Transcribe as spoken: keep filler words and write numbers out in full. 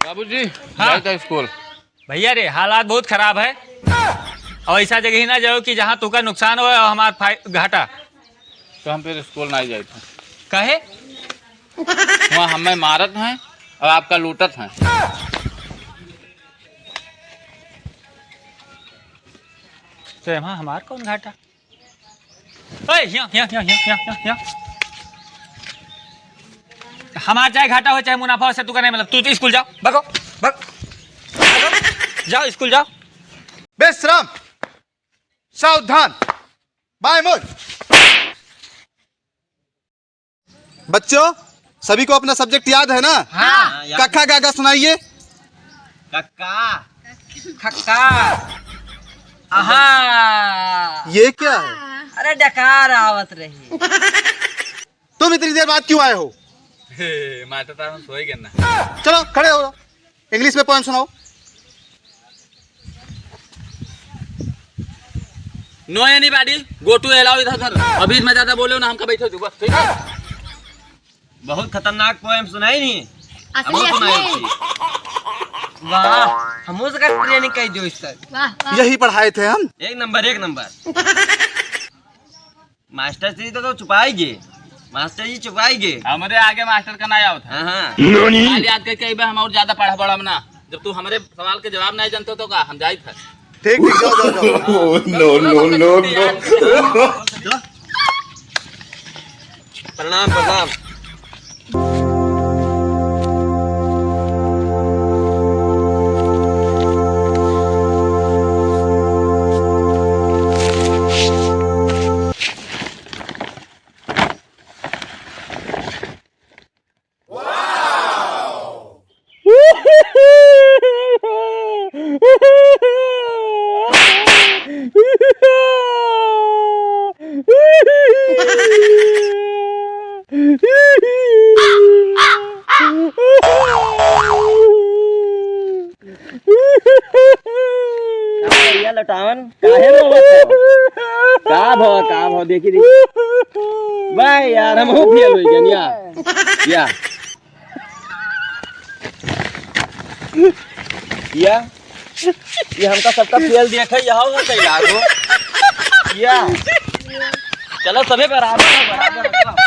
बाबूजी, हाँ। जाए तो स्कूल। भैया रे, हालात बहुत खराब है। और ऐसा जगह ही ना जाओ कि जहाँ तुका नुकसान हो और हमार फाय-, घाटा। तो हम फिर स्कूल ना ही जाए थे। काहे? वहाँ हमें मारत हैं और आपका लूटत हैं। तो एमा हमार कौन घाटा? ओए, हिया, हिया, हिया। हमार चाहे घाटा हो, चाहे मुनाफा हो, से तू का नहीं मतलब। तू तो स्कूल जाओ, भागो, भाग, भागो, जाओ, स्कूल जाओ। विश्राम, सावधान, बाएं मुड़। बच्चों, सभी को अपना सब्जेक्ट याद है ना? हाँ। हाँ, याद। कक्खा गा गा सुनाइए। कक्का। खक्का। आहा। ये क्या है? अरे, डकार आवत रही। तुम इतनी देर बाद क्यों आए हो? हे, मास्टर साहब, हम सोए गए ना। चलो, खड़े हो जाओ। इंग्लिश में पोएम सुनाओ। No anybody, go to allow इधर उधर। अभी मैं ज्यादा बोले ना, हमका बैठे दो बस, ठीक है? बहुत खतरनाक पोएम सुनाई नहीं। असली, हमहू सुनाई असली। थी। वाह, हमहू से का ट्रेनिंग कर दियो इस तरह। वाह, वाह। यही पढ़ाए थे हम। एक नंबर, एक नंबर। मास्टर जी तो, तो चुपाई गे। मास्टर जी चुपाई गे। हमरे आगे मास्टर का ना आवत है। हाँ, हाँ। नानी? आज याद करके अइबे हम और ज्यादा पढ़ा पढ़ब ना। जब तू हमरे सवाल के जवाब नहीं जानते तो का हम जाइत है। ठीक, ठीक, जाओ, जाओ, जाओ। Oh, no, no, no, no। प्रणाम, प्रणाम। का भैया लौटावन, काहे रोवत हो? का भवा, का भवा, देखी, देखी। वाह यार, हमहू फेल होइ गए या। या। या। ये हमका सबका फेल देखे, यह हो गई लागो। या। चलो, सभी बराबर हो, बराबर हो।